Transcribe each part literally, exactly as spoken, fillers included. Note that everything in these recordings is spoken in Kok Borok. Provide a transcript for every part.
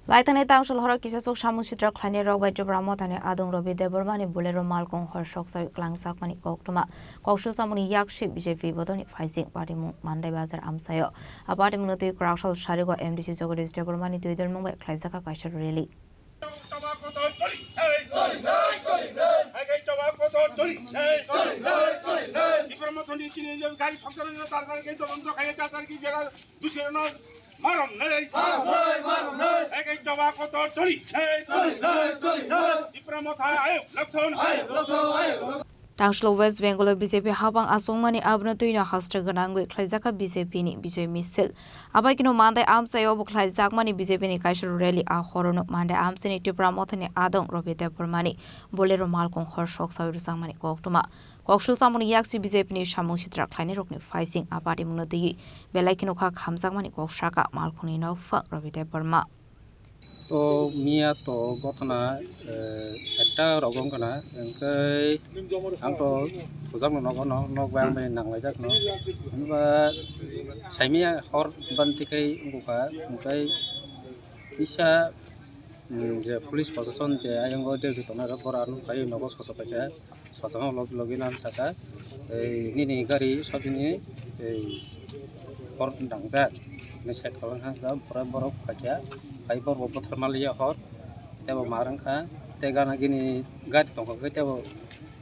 Laithani tangsul horo kisasuk samung sitra khlainai rok bai Tipra Mothani adong Robi Debbarmani Bolero malkung hor soksawi klangjakmani koktwma. Koksil samungni yaksi B J P bodolni phaising patimung Mandai Bazar amsaio. A patimungno twi kwraksal sarigo M D C Jagadish Debbarmani twi dwlmung bai khlaijak kaisa rally. Tipra Mothani chini gari soksawi tarkar ke tolong to khaya tarkar ki jera dusirano marom nei. Marom nei, marom nei. Ek ek jawa kotor choli nei. Choli nei, choli nei. Tipra Motha ayo, lokthon. Ayo, lokthon, ayo, lokthon. Tangsulo West Bengal o B J P habang achukmani abono twino hasra gwnangwi khlaijak B J P ni Bijoy Misil. Abaikeno Mandai amchaio bo khlaijakmani B J P ni kaisa rally a horono Mandai amchaini Tipra Mothani adong Robi Debbarmani Bolero malkung hor soksawi rwchapmani koktwma. Koksil samungni yaksi B J P ni samung sitra khlainai rokni phaising a patimungno twiwi belai kheno kha khamjakmani kok saka malkhungni nokphang Robi Debbarma. To miya to gothana, eh, ekta rok wngkha na, hwnkhe ang to thujakno nogo, nok bai ang bai nanglaijak no. Hwnba saimaya hor ban tikhe wngkha, hwnkhe kisa, mm, je police proshashan je ayang o duty tongnai rok, borok ano phai nogo sochok paikha. Sachamo log-, logi lan saka, ei, nini gari sotini, ei, hor dangjak, ni side kolong hang kha, pura borok phaikha, phai borok bo bwthar maliya hor, tebo mar wngkha, tei gana gini gari tongkha khe tebo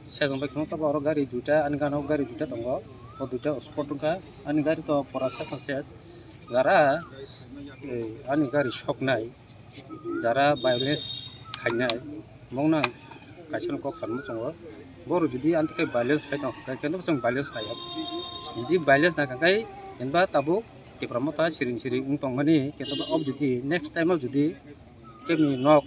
sejong bai kheno tabo oro gari duita, ani gana o gari duita tongo, o duita spot wngkha, ani gari to pura sesong ses, jara, ei, ani gari soknai. Jara violence khainai, mungna kaisa no kok sanma chungo. Boro jodi anti khe violence khai tong khe, khe no chwng violence khai ya. Jodi violence na kha khai, hinba tabuk Tipra Motha siring siring wng tong mani, khe no ob jodi next time o jodi kebni nok,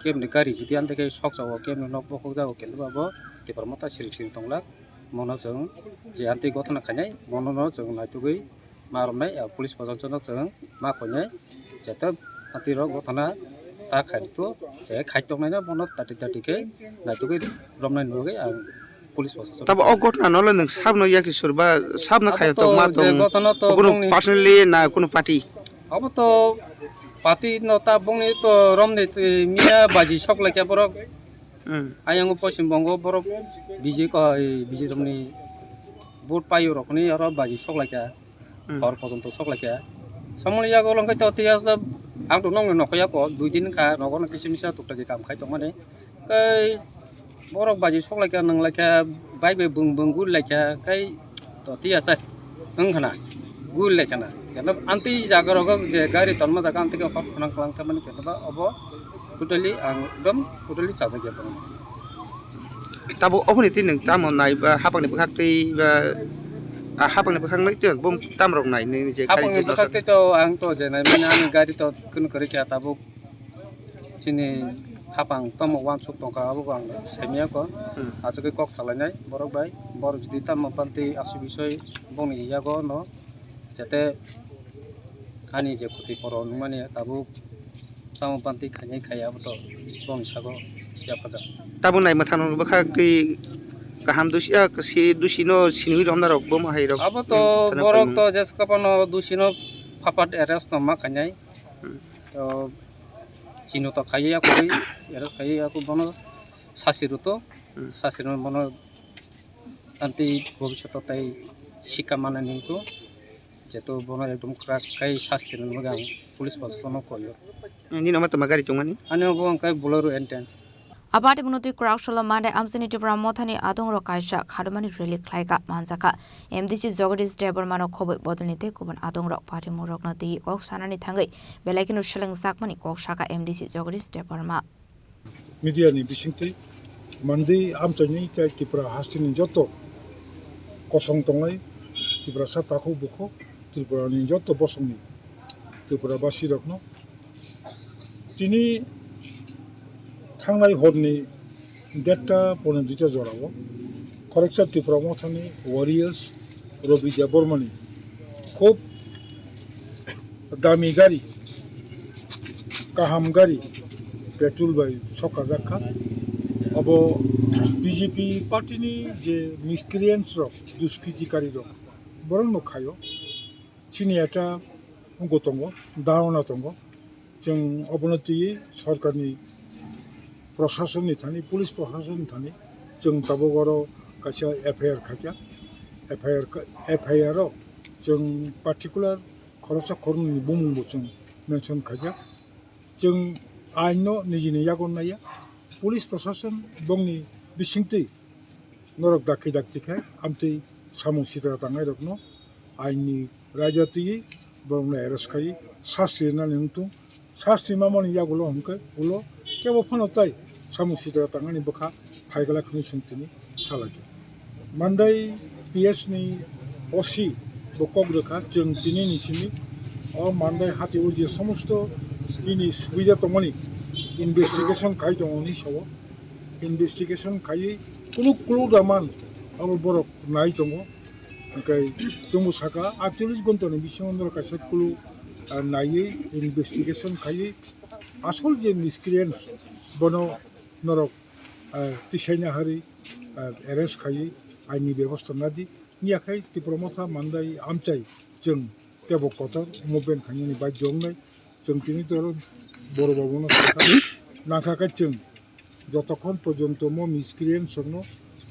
kebni gari jodi anti khe sok jago, kebni nok bokhok jago, khe no abo Tipra Motha siring siring tong lak. Mono chwng je anti gothana khainai, mono no chwng naitugwi ma romnai, ah, police proshashan no chwng ma koinai, jete anti rok gothana ta khai to, je khai tongnaino bono tati tati khe naitugwi romnai nugwi ang police proshashan. Tabo o gothana no le nwng sabno ya ki surba sabno khai to ma je tong gothana to bono bongni personally na kono party? Abo to party no ta bongni to romni miya baji sok laikya borok. Hmm. Ayang Poschim Bongo borok B J P ko, B J P ni vote paio rokni oro baji sok laikya. Hmm. Hor porjonto sok laikya. Samoni yago longkai to tiya sa ang to nongni nokho yako dui din kha nogo no kisi misa tukta ki kam khai tongmani. Kai borok baji sok laikya nang laikya bai bai bung bung gul laikya kai to tiya sa wng khana gul laikya na. Kendo anti jaga rogo je gari tonma jaga anti ke hor khonang klang tamani kendo ba obo totally ang ekdom totally chajak ya. Tabuk oboni twi nwng tamo nai ba hapangni bwkhak twi ba, ah, hapangni bwkhak nai twi bum tam rok nai nini je gari hapangni je bwkhak dosa twi to ang to je nai mani ani gari to kun kwrwi kha tabuk chini hapang tamo wansuk tongkha abo ang saimaya ko. Hmm. Achugwi kok salainai borok bai borok jodi tamo panti aswk bisoi bongni yago no jate ani je khoti poro nungmani tabuk tamo panti khainai khai abo to bongni sago yaphajak. Tabuk nai mwthang rok bwkha twi kaham dusi, ah, si dusi no sinwi romna rok bo hai rok. Abo to hmm, thana borok paimung. To jeska phano dusi no phapat arrest no ma khainai. Hmm. To chino to khaiya koi arrest khaiya ko bono sasi ro to hmm, sasi ro bono anti bhobishyot tai sikha mana ningko. Jeto bono ekdom krak kai sasti rwna bagwi ang police proshashan no koyo. Nini omo toma gari tongmani? Ani obo ang kai Bolero N ten. Abati munotwi kwrak solo Mandai amchaini Tipra Mothani adongrok kaisa kharmani rally khlaika manjakha. M D C Jagadish Debbarmano khobwi bodolni tei kubun adongrok patimurokno twi kok sanani thangwi belai kheno selengjakmani kok sakha M D C Jagadish Debbarma. Media ni bisingtwi Mandai amchaini tei Tripura hasteni joto kosong tongnai Tiprasa takhuk bukhuk Tripura ni joto bosongni Tripura basi rokno tini thangnai horni derta pone duita jorao khoroksa Tripura Mothani warriors Robi Debbarmani khub dami gari, kaham gari, petrol bai sokajak kha. Abo B J P party ni je miscreants rok, duskritikari rok, borok no khaio. Chini ekta unko tongo, dharona tongo. Chwng obono twiwi sorkarni, prosasonni thani, police prosasonni thani chwng tabuk oro kaisa F I R khaikha. F I R kha-, F I R o chwng particular khoroksa khoroknwini bumungbo chwng mention khaijak. Chwng aino nijini yago naiya. Police prosason bongni bisingtwi norok dakti dakti khe amtwi samung sitra tangnairokno aini raida twiwi borokno arrest khaiwi sasti rwnani wng tong. Sasti mamani yagulo hwnkhe ulo kebo phano tai samung sitra tangnani bwkha phaiglak hwnwi chwng tini salaikha. Mandai P S ni O C bo kok rwkha, chwng tini ni simi o Mandai hati o je somosto bini subida tongmani investigation khai tongo hwnwi sao. Investigation khaiwi kunu clue da man abo borok nai tongo. Hwnkhe chwngbo saka aatcholish ghonta ni bisingo norok kaisa clue, ah, naiwi investigation khaiwi asol je miscreants bono norok, ah, tisaina hari, ah, arrest khaiwi aini bebosta nadi. Miyakhai Tipra Motha Mandai amchai chwng tebo kotor movement khainani baidhyo wngnai. Chwng tini toro Boro Babuno sakha nangkha khe chwng jotokhon porjonto mo miscreants rokno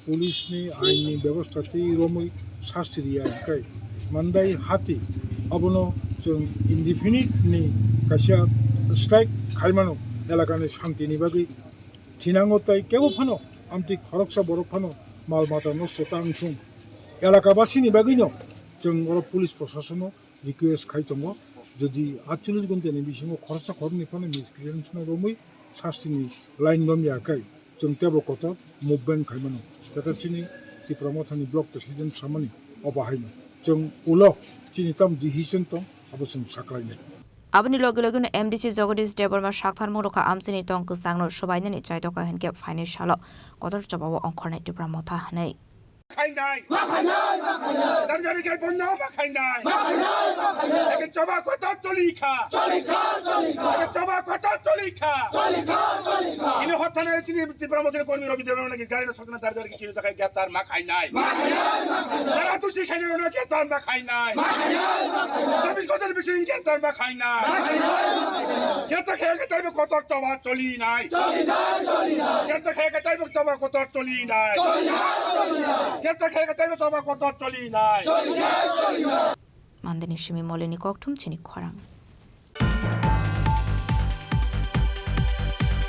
police ni ain ni bebosta twi romwi sasti riya hwnkhe Mandai hati abono chwng indefinite ni kaisa strike khaimano elakani shanti ni bagwi. Thinango tai kebo phano amtwi khoroksa borok phano mal mata nosto ta wngthung. Elakabasini bagwino chwng oro police prosasono request khai tongo, jodi aatcholish ghonta ni bisingo khoroksa khoroknwi phano miscreants no romwi sasti ni line lomya khe chwng tebo kotor movement khai mano. Tata chini Tipra Motha ni block president samani obo haino chwng ulo chini tam decision tong abo chwng saklainai. Aboni loge loge no M D C Jagadish Debbarma saktharmung rwkha amchaini tong kwchangno swbainani chaitoka hinkhe phainai salo kotor chobao ongkhornai Tipra Motha hwnwi. Khainai. Ma khainai, ma khainai. Darjani khai bondo ma khainai. Ma khainai, ma khainai. Eke choba kotor choli kha. Choli kha, choli kha. Eke choba kotor choli kha. Choli kha, choli kha. Ini hothane chini Tipra Motha ni kormi Rabi Debbarma ni gari no sokna darjani chini takai greptar ma khainai. Ma khainai, ma khainai. Jara tusi khainai no greptar ma khainai. Ma khainai, ma khainai. Chobbish ghonta ni bising greptar ma khainai. Ma khainai, ma khainai. Greptar khe khe taibo kotor choba choli nai. Choli nai, choli nai. Greptar khe khe taibo choba kotor choli nai. Choli nai, choli nai. Greptar khe khe taibo choba kotor choli nai. Choli nai, choli nai. Mandeni simi Molini kokthum chini khorang.